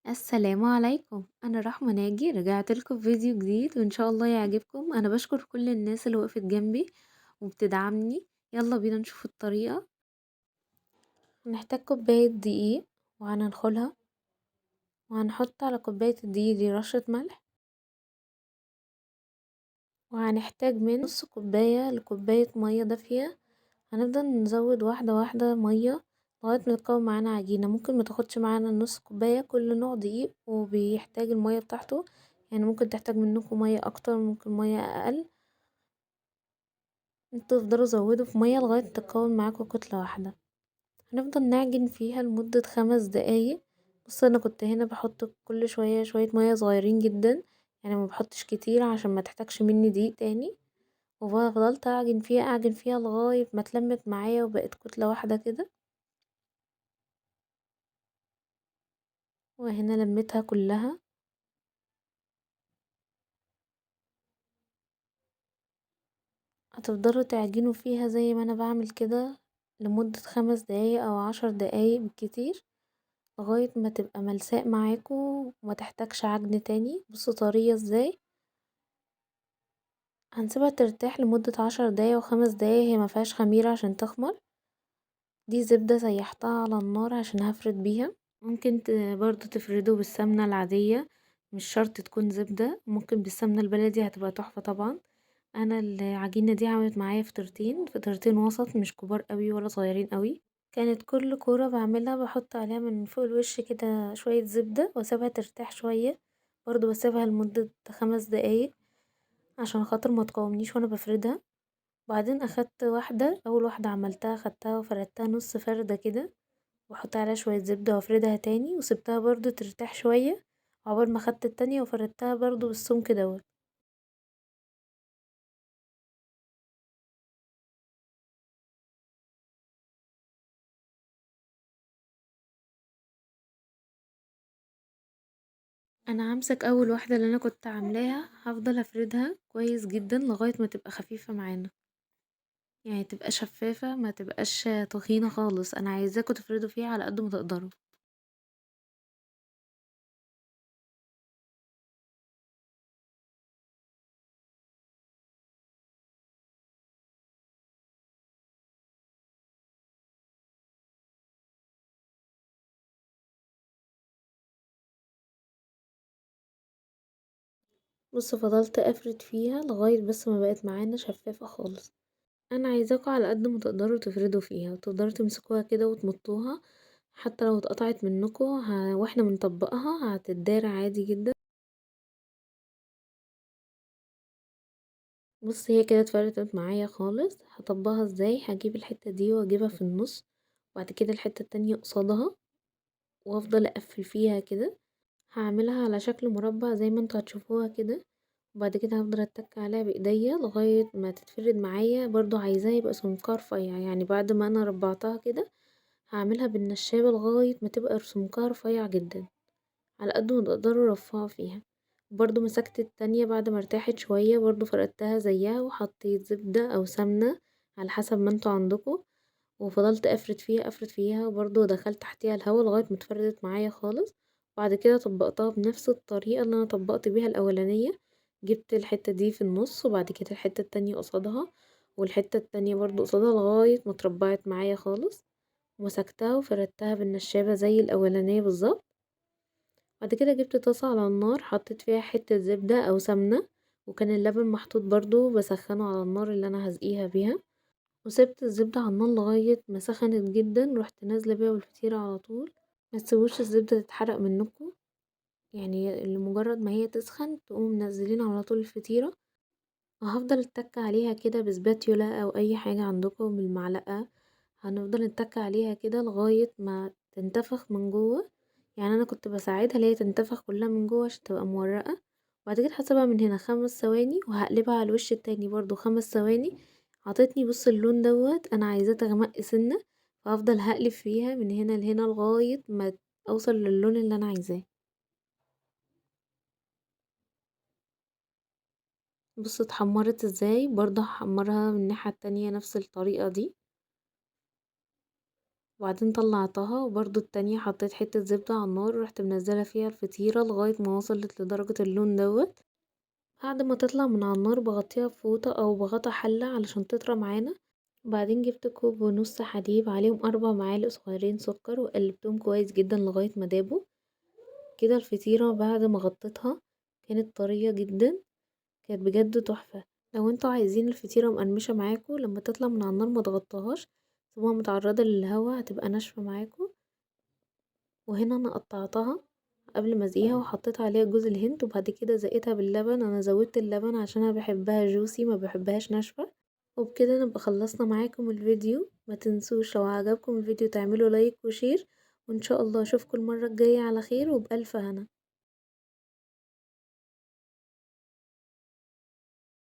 السلام عليكم، أنا رحمة ناجي رجعت لكم بفيديو جديد وإن شاء الله يعجبكم. أنا بشكر كل الناس اللي وقفت جنبي وبتدعمني. يلا بينا نشوف الطريقة. هنحتاج كوباية دقيق وهننخلها، وهنحط على كوباية الدقيق دي رشة ملح، وهنحتاج من نص كوباية لكوباية مية دافية. هنفضل نزود واحدة واحدة مية لغاية ما تتكون معانا عجينة. ممكن ما تاخدش معانا نص كوباية، كل نوع دقيق وبيحتاج المية بتاعته، يعني ممكن تحتاج منكم مية اكتر، ممكن مية اقل. انتوا تفضلوا زودوا في مية لغاية ما تتكون معاكم كتلة واحدة. هنفضل نعجن فيها لمدة 5 دقايق. انا كنت هنا بحط كل شوية شوية مية صغيرين جدا، يعني ما بحطش كتير عشان ما تحتاجش مني دقيق تاني. وفضلت اعجن فيها اعجن فيها لغاية ما اتلمت معايا وبقت كتلة واحدة كده. وهنا لميتها كلها. هتفضلوا تعجنوا فيها زي ما انا بعمل كده لمدة 5 دقايق او 10 دقايق بالكتير، لغاية ما تبقى ملساء معاكم وما تحتاجش عجن تاني. بصوا طرية ازاي. هنسيبها ترتاح لمدة 10 دقايق وخمس دقايق، هي ما فيهاش خميرة عشان تخمر. دي زبدة سيحتها على النار عشان هفرد بيها. ممكن برضو تفردوا بالسمنة العادية، مش شرط تكون زبدة، ممكن بالسمنة البلدي هتبقى تحفة طبعا. انا العجينة دي عملت معايا فطيرتين، فطيرتين وسط، مش كبار قوي ولا صغيرين قوي. كانت كل كورة بعملها بحط عليها من فوق الوش كده شوية زبدة واسيبها ترتاح شوية، برضو بسيبها لمدة 5 دقايق عشان خاطر ما تقاومنيش وانا بفردها. بعدين اخدت واحدة، اول واحدة عملتها خدتها وفردتها نص فردة كده، واحط عليها شوية زبدة وافردها تاني، وسبتها برضو ترتاح شوية عقبال ما خدت التانية وفردتها برضو بالسمك دوت. انا همسك اول واحدة اللي انا كنت عاملاها، هفضل افردها كويس جدا لغاية ما تبقى خفيفة معانا، يعني تبقى شفافة ما تبقاش تخينة خالص. انا عايزاكم تفردوا فيها على قد ما تقدروا. فضلت افرد فيها لغاية بس ما بقت معانا شفافة خالص. انا عايزاكم على قد ما تقدروا تفردوا فيها وتقدروا تمسكوها كده وتمطوها، حتى لو اتقطعت منكم واحنا بنطبقها هتتدار عادي جدا. هي كده اتفردت معايا خالص. هطبقها ازاي؟ هجيب الحتة دي واجيبها في النص، وبعد كده الحتة التانية قصادها، وافضل اقفل فيها كده. هعملها على شكل مربع زي ما انتوا هتشوفوها كده، وبعد كده هفضل اتك عليها بايديا لغاية ما تتفرد معايا. برضو عايزاها يبقى سمكها رفيع، يعني بعد ما انا ربعتها كده هعملها بالنشابة لغاية ما تبقى سمكها رفيع جدا، على قد ما تقدروا رفعوا فيها. برضو مسكت التانية بعد ما ارتاحت شوية، برضو فردتها زيها وحطيت زبدة او سمنة على حسب ما انتوا عندكم، وفضلت افرد فيها افرد فيها، وبرضو دخلت تحتيها الهوا لغاية ما اتفردت معايا خالص. بعد كده طبقتها بنفس الطريقة اللي انا طبقت بيها الاولانية، جبت الحتة دي في النص وبعد كده الحتة التانية قصادها والحتة التانية برضو قصادها لغاية ما اتربعت معايا خالص. مسكتها وفردتها بالنشابة زي الاولانية بالظبط. بعد كده جبت طاسة على النار، حطيت فيها حتة زبدة او سمنة، وكان اللبن محطوط برضو بسخنه على النار اللي انا هسقيها بيها، وسبت الزبدة على النار لغاية ما سخنت جدا، رحت نازلة بيها بالفطيرة على طول. ما تسيبوش الزبدة تتحرق منكم، يعني لمجرد ما هي تسخن تقوموا منزلين على طول الفطيرة. وهفضل اتك عليها كده بسباتيولا او اي حاجة عندكم بالمعلقة، هنفضل نتك عليها كده لغاية ما تنتفخ من جوه. يعني انا كنت بساعدها اللي هي تنتفخ كلها من جوه عشان تبقى مورقة. وبعد كده هسيبها من هنا 5 ثواني وهقلبها على الوش التاني برضو 5 ثواني. عطتني اللون دوت، انا عايزاه تغمق سنة، فهفضل هقلب فيها من هنا لهنا لغاية ما اوصل للون اللي انا عايزاه. اتحمرت ازاي، برضه هحمرها من الناحية التانية نفس الطريقة دي. وبعدين طلعتها، وبرده التانية حطيت حتة زبدة على النار ورحت منزلة فيها الفطيرة لغاية ما وصلت لدرجة اللون دوت. بعد ما تطلع من على النار بغطيها بفوطة او بغطا حلة علشان تطرى معانا. وبعدين جبت كوب ونص حليب عليهم 4 معالق صغيرين سكر وقلبتهم كويس جدا لغاية ما دابوا كده. الفطيرة بعد ما غطيتها كانت طرية جدا، كانت بجد تحفة. لو انتوا عايزين الفطيرة مقرمشة معاكم لما تطلع من على النار ما تغطوهاش، سيبوها متعرضة للهواء هتبقى ناشفة معاكم. وهنا انا قطعتها قبل ما اسقيها وحطيت عليها جوز الهند، وبعد كده زقيتها باللبن. انا زودت اللبن عشان انا بحبها جوسي ما بحبهاش ناشفة. وبكده نبقى خلصنا معاكم الفيديو. ما تنسوش لو عجبكم الفيديو تعملوا like و share، وان شاء الله اشوفكم المرة الجاية على خير وبألف هنا.